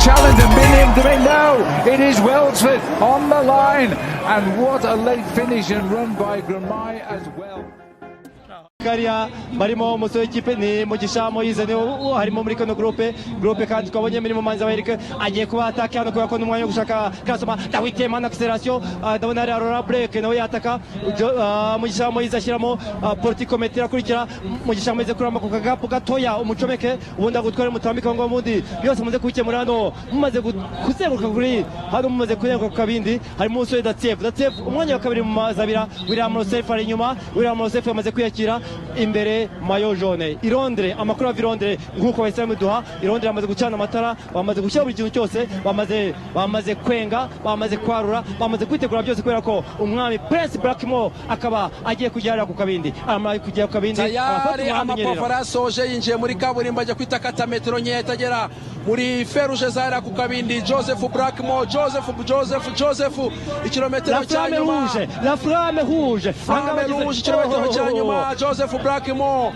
Challenge and Biniam Girmay. No, it is Welsford on the line. And what a late finish and run by Girmay as well. Kariya barimo umusore w'ikipe ni Mugisha Moise, niwe harimo muri kano groupe. Kandi twabonye muri Manza Eric agiye kuba ataka hano kubera ko ni umwanya wo gushaka classement. Dawit Yemane, acceleration. Ndabona hari Laurent Break nawe yataka. Mugisha Moise ashyiramo Politico Metero akurikira Mugisha Moise kuramba ku kagapu gatoya, umucomeke ubundi agutware mutambike ngo ubundi byose muze kubikemura hano. Mumaze kuzenguruka kuri hano, mumaze kuzenguruka ku kabindi, harimo umusore Datiev. Datiev umwanya wa kabiri mu mazabira. William Rosef ari inyuma. William Rosef yamaze kwiyakira imbere maillot jaune. I Londres, amakuru ava i Londres nk'uko bahise bamuduha, i Londres bamaze gucana amatara, bamaze gushyira buri kintu cyose, bamaze kwenga, bamaze kwarura, bamaze kwitegura byose, kubera ko umwami Prince Blackmore akaba agiye kujya ku kabindi, amaze kugera ku kabindi, arafata Tayari umuhanda amapapa unyerera. Arasoje, yinjiye muri kaburimbo, ajya kwita kata metero nkeya itagera muri feruje zahera ku kabindi. Joseph Blackmore, Joseph, Joseph, Joseph, ikirometero La cya flamme nyuma. rouge, la flamme rouge. Flamme rouge, ikirometero cya nyuma, Joseph Blackmore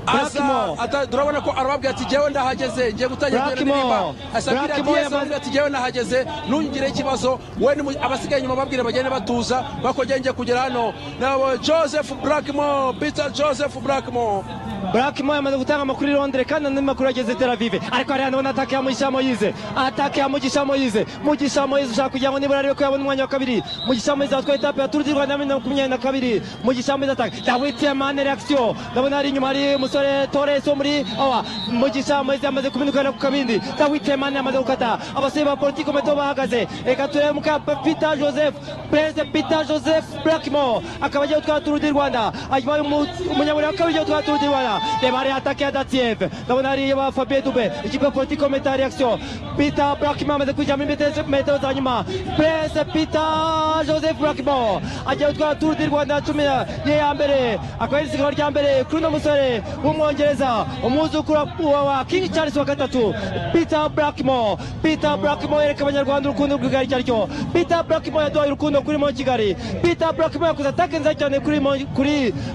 aza. Blackmore. Turabona ko arababwira ati: "Jyewe ndahageze, ngiye gutangira kugenda Blackmore. ndirimba." Asabwira ati Blackmore yes, arababwira ati: "Jyewe nahageze, ntungire ikibazo we." Abasigaye inyuma babwire bagende batuza bako ngiye kugera hano. Nabo Joseph Blackmore, Peter Joseph Blackmore. Blackmore yamaze gutanga amakuru i Londres, kandi andi makuru ageze Tel Aviv. Ariko hariya ndabona attaque ya Mugisha Moise, attaque ya Mugisha Moise. Mugisha Moise ushaka kugira ngo nibura arebe ko yabona umwanya wa kabiri. Mugisha Moise atwaye étape ya Tour du Rwanda 2022. Mugisha Moise attaque, Dawit Yemane, réaction. Ndabona hari inyuma hari umusore Torres wo muri awa. Mugisha Moise yamaze kuminukana ku kabindi. Dawit Yemane yamaze gukata. Abasore ba Politico Meteo bahagaze. Reka turebe muka Peter Joseph, Prince Peter Joseph Blackmore akaba agiye gutwara Tour du Rwanda, abaye umunyaburi wa kabiri ugiye gutwara Tour du Rwanda. Reba hari attaque ya Datiev, ndabona hari ba Fabien Dube, ikipe ya Politico Meteo, réaction. Peter Blackmore amaze kwinjira muri metero za nyuma. Prince Peter Joseph Blackmore agiye gutwara Tour du Rwanda 10 ye ya mbere, akaba ari isiganwa rya mbere kuri uno musore w'Umwongereza, umwuzukuru wa King Charles wa gatatu. Peter Blackmore, Peter Blackmore yereka Abanyarwanda urukundo rw'igare icyo ari cyo. Peter Blackmore yaduhaye urukundo kuri Mont Kigali. Peter Blackmore yakoze attaque nziza cyane kuri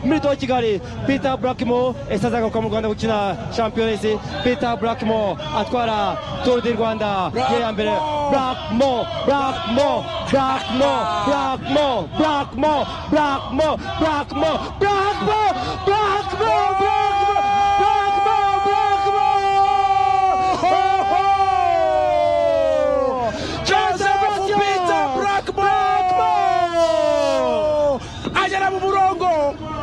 Mito wa Kigali. Peter Blackmore ese azagaruka mu Rwanda gukina Champions? Peter Blackmore atwara Tour du Rwanda ye ya mbere. Blackmore, Blackmore, Blackmore, Blackmore, Blackmore, Blackmore, Blackmore, Blackmore, Blackmore, Blackmore, Blackmore, Blackmore. Joseph Peter Blackmore agera mu murongo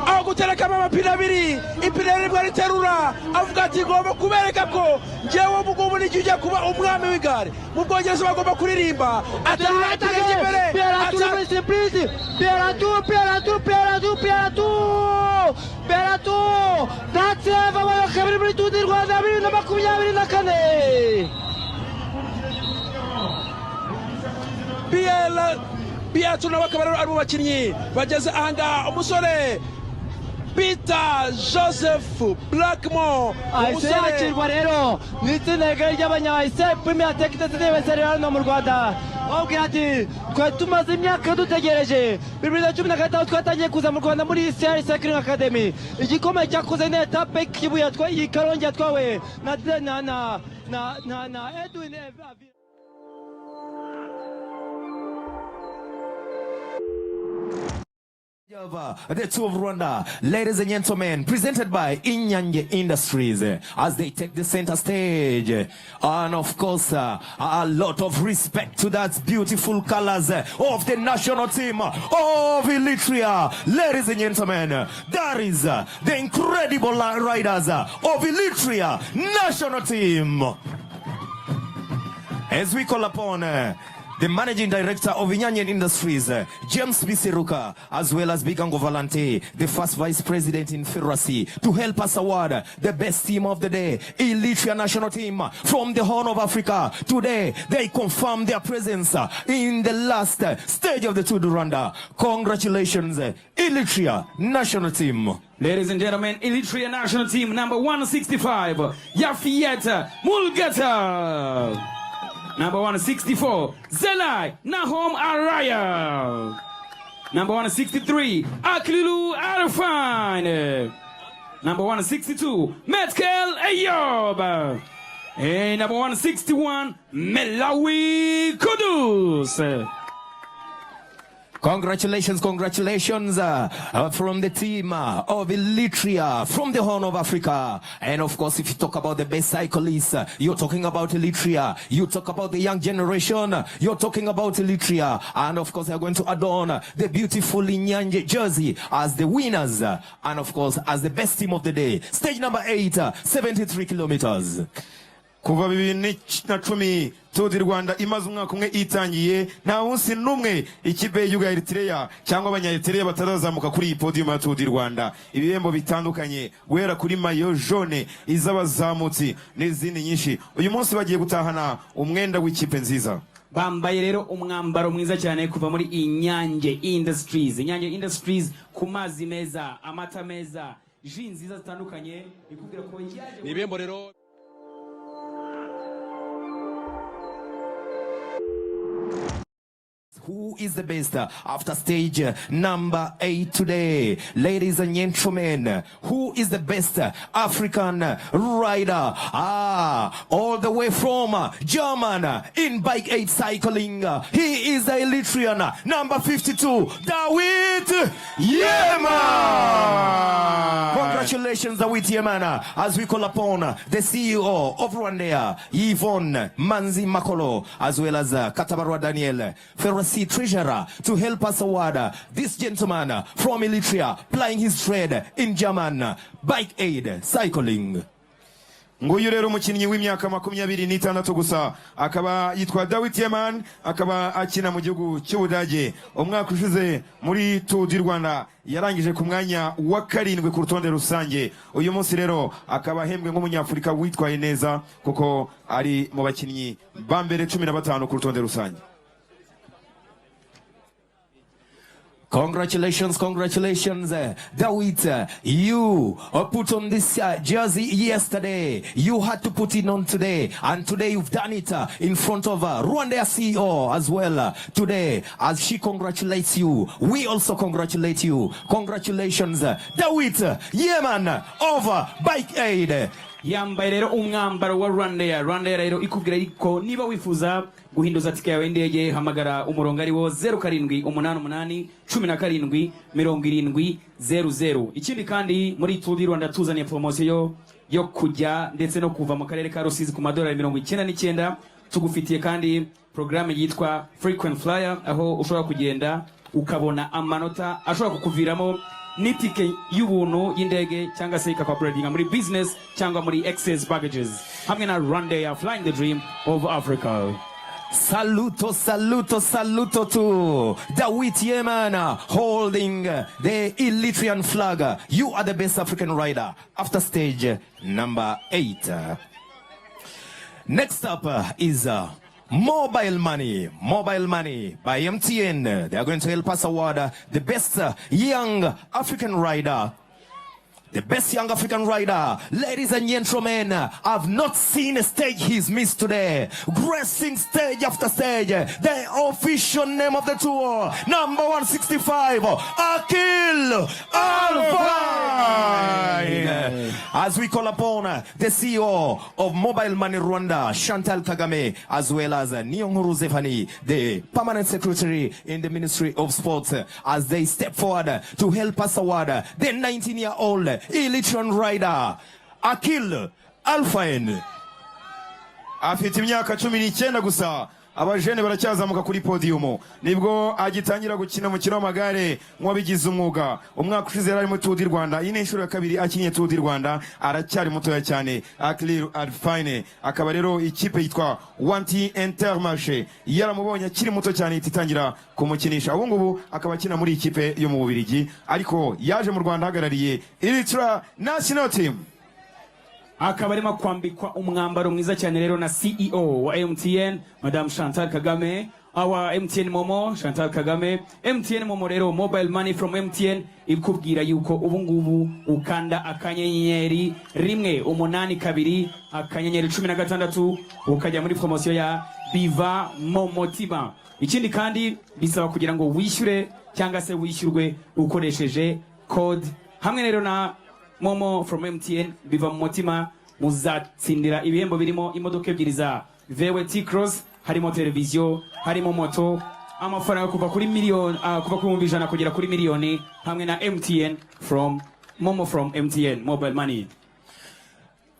aho guterekamo amapine abiri, ipine rimwe riterura, avuga ati: "Ngomba kubereka ko njyewe ubu ngubu nijya ujya kuba umwami w'igare mu Bwongereza." Bagomba kuririmba, aterura ipine ry'imbere. Pierre Latour muri surprise. Pierre Latour, Pierre Latour, Pierre Latour, Pierre Latour, Pierre Latour. Datiev abaye wa kabiri muri Tour du Rwanda 2024. Pierre Biatu nawe akaba rero ari mu bakinnyi bageze ahangaha. Umusore Peter Joseph Blackmore, Ahise umusore yakirwa rero mu itsinda rigari ry'abanya ise Premier Tech ndetse n'ibese hano mu Rwanda, bababwira ati: "Twari tumaze imyaka dutegereje." 2015 twatangiye kuza mu Rwanda muri CR Cycling Academy. Igikombe cyakoze ni étape Kibuye yatwaye, iyi Karongi yatwawe na Edwin Avila. Of the Tour of Rwanda, ladies and gentlemen, presented by Inyange Industries, as they take the center stage. And of course, a lot of respect to that beautiful colors of the national team of Eritrea. Ladies and gentlemen, that is the incredible riders of Eritrea national team. As we call upon the managing director of Inyange Industries, James Biseruka, as well as Bigango Valante, the first vice president in Ferrasi, to help us award the best team of the day, Eritrea national team from the Horn of Africa. Today, they confirm their presence in the last stage of the Tour du Rwanda. Congratulations, Eritrea national team. Ladies and gentlemen, Eritrea national team number 165, Yafiet Mulgeta. Number 164, Zelai Nahom Araya. Number 163, Aklilu Arfan. Number 162, Metkel Ayob. Number 161, Melawi Kudus. Congratulations, congratulations from the team of Eritrea, from the Horn of Africa. And of course, if you talk about the best cyclists, you're talking about Eritrea. You talk about the young generation, you're talking about Eritrea. And of course, they're going to adorn the beautiful Inyange jersey as the winners, and of course, as the best team of the day. Stage number 8, 73 kilometers. Kuva 2010 Tour du Rwanda imaze umwaka umwe itangiye, nta munsi n'umwe ikipe y'igihugu ya Eritrea cyangwa abanya-Eritrea batarazamuka kuri iyi podium ya Tour du Rwanda. Ibihembo bitandukanye, guhera kuri maillot jaune iz'abazamutsi n'izindi nyinshi. Uyu munsi bagiye gutahana umwenda w'ikipe nziza. Bambaye rero umwambaro mwiza cyane kuva muri Inyange Industries. Inyange Industries, ku mazi meza, amata meza, jus nziza zitandukanye, ikubwira ko yaje. Ni ibihembo rero. Who is the best after stage number 8 today? Ladies and gentlemen, who is the best African rider? Ah, all the way from German in Bike 8 cycling. He is the Eritrean, number 52, Dawit Yema. Congratulations, Dawit Yemana, as we call upon the CEO of Rwandair, Yvonne Manzi Makolo, as well as Katabarwa Daniel, Ferrasi Treasurer, to help us award this gentleman from Eritrea, plying his trade in German Bike Aid cycling. Nguyu rero umukinnyi w'imyaka 26 gusa, akaba yitwa Dawit Yeman, akaba akina mu gihugu cy'Ubudage. Umwaka ushize muri Tour du Rwanda yarangije ku mwanya wa karindwi ku rutonde rusange. Uyu munsi rero akaba ahembwe nk'umunyafurika witwaye neza, kuko ari mu bakinnyi ba mbere 15 ku rutonde rusange. Congratulations, congratulations, Dawit. You put on this jersey yesterday. You had to put it on today. And today you've done it in front of Rwanda CEO as well. Today, as she congratulates you, we also congratulate you. Congratulations, Dawit Yeman of Bike Aid. Yambaye rero umwambaro wa Rwandair. Rwandair rero ikubwira ariko niba wifuza guhinduza tike yawe y'indege, hamagara umurongo ari wo 0788 17 70 00. Ikindi kandi, muri Tour du Rwanda tuzaniye poromosiyo yo kujya ndetse no kuva mu karere ka Rusizi ku madolari 99. Tugufitiye kandi porogaramu yitwa Frequent Flyer, aho ushobora kugenda ukabona amanota ashobora kukuviramo n'itike y'ubuntu y'indege, cyangwa se ikakwupgradinga muri business cyangwa muri excess baggages, hamwe na Rwandair, flying the dream of Africa. Saluto, saluto, saluto to Dawit Yeman holding the Eritrean flag. You are the best African rider after stage number 8. Next up is Mobile Money. Mobile Money by MTN. They are going to help us award the best young African rider. The best young African rider. Ladies and gentlemen, I've not seen a stage he's missed today. Gracing stage after stage. The official name of the tour, number 165, Akil Alfine. As we call upon the CEO of Mobile Money Rwanda, Chantal Kagame, as well as Niyonkuru Zephanie, the permanent secretary in the Ministry of Sports, as they step forward to help us award the 19-year-old Eritrean rider, Akil Alfine. Afite imyaka 19 gusa. Abajene baracyazamuka kuri podium, nibwo agitangira gukina umukino w'amagare nk'uwabigize umwuga. Umwaka ushize yari ari muri Tour du Rwanda, iyi ni inshuro ya kabiri akinye Tour du Rwanda. Aracyari mutoya cyane, Aklilu Alfine. Akaba rero ikipe yitwa Wanty Intermarché yaramubonye akiri muto cyane, ihita itangira kumukinisha. Ubu ngubu akaba akina muri ikipe yo mu Bubiligi, ariko yaje mu Rwanda ahagarariye Eritrea national team. Akaba arimo kwambikwa umwambaro mwiza cyane rero na CEO wa MTN, Madame Chantal Kagame. Our MTN Momo, Chantal Kagame. MTN Momo rero, mobile money from MTN, ikubwira yuko ubu ngubu ukanda *182*16, ukajya muri promosiyo ya Biva Momotima. Ikindi kandi, bisaba kugira ngo wishyure cyangwa se wishyurwe ukoresheje code. Hamwe rero na Momo from MTN, biva mu mutima. Muzatsindira ibihembo birimo imodoka ebyiri za VW T-Cross, harimo televiziyo, harimo moto, amafaranga kuva kuri miliyoni, kuva ku 100,000 kugera kuri miliyoni, hamwe na MTN from MoMo from MTN Mobile Money.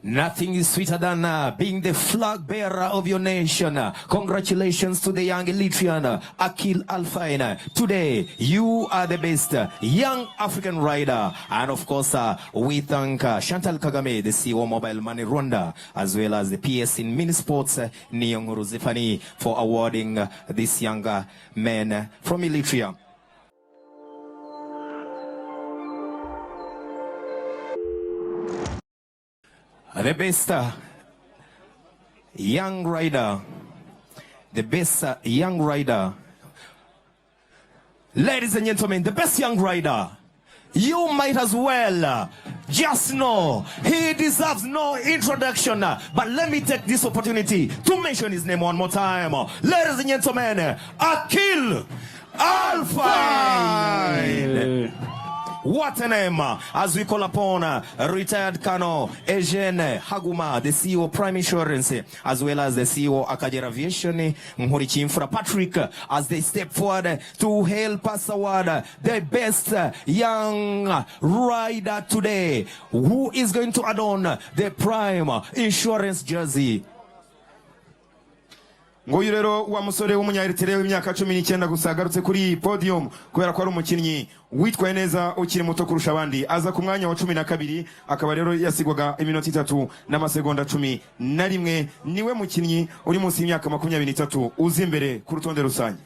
Nothing is sweeter than being the flag bearer of your nation. Congratulations to the young Eritrean, Akil Alfine. Today, you are the best young African rider. And of course, we thank Chantal Kagame, the CEO Mobile Money Rwanda, as well as the PS in Mini Sports, Niyonkuru Zefani, for awarding this young man from Eritrea. The best young rider, the best young rider. Ladies and gentlemen, the best young rider. You might as well just know he deserves no introduction. But let me take this opportunity to mention his name one more time. Ladies and gentlemen, Akil Alfine. What a name! As we call upon retired Colonel Eugene Haguma, the CEO of Prime Insurance, as well as the CEO Akagera Aviation, Nkurikiyimfura Patrick, as they step forward to help us award the best young rider today, who is going to adorn the Prime Insurance jersey. Nguyu rero wa musore w'Umunyaeritere w'imyaka 19 gusa agarutse kuri podium kubera ko ari umukinnyi witwaye neza ukiri muto kurusha abandi, aza ku mwanya wa 12, akaba rero yasigwaga iminota 3 n'amasegonda 11. Niwe mukinnyi uri munsi y'imyaka 23 uza imbere ku rutonde rusange.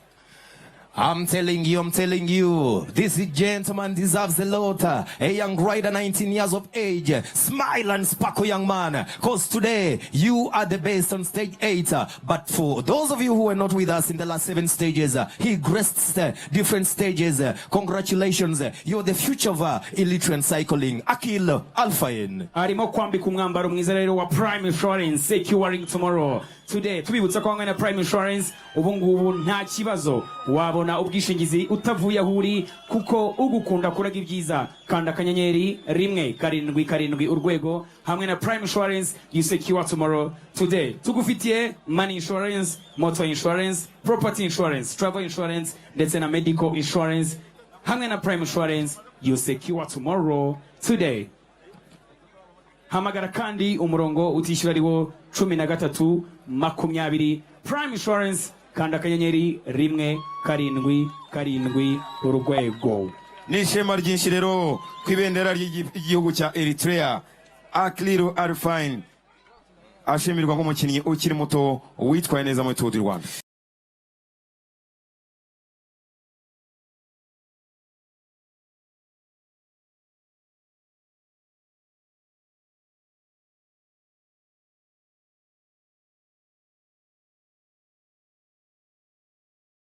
I'm telling you, I'm telling you, this gentleman deserves a lot. A young rider, 19 years of age. Smile and sparkle, young man. 'Cause today you are the best on stage 8. But for those of you who were not with us in the last seven stages, he graced different stages. Congratulations. You're the future of Eritrean cycling. Akil Alfain. Arimo kwambika umwambaro mwiza rero wa Prime Insurance, securing tomorrow today. Tubibutsa ko hamwe na Prime Insurance ubu ngubu nta kibazo, wabona ubwishingizi utavuye aho uri, kuko ugukunda kuraga ibyiza. Kanda *177#. Hamwe na Prime Insurance, you secure tomorrow today. Tugufitiye money insurance, motor insurance, property insurance, travel insurance ndetse na medical insurance. Hamwe na Prime Insurance, you secure tomorrow today. Hamagara kandi umurongo utishyura ariwo 1320. Prime Insurance, kanda *177#. Ni ishema ryinshi rero ku ibendera ry'igihugu cya Eritrea, Aklilu Arfine ashimirwa nk'umukinnyi ukiri muto witwaye neza muri Tour du Rwanda.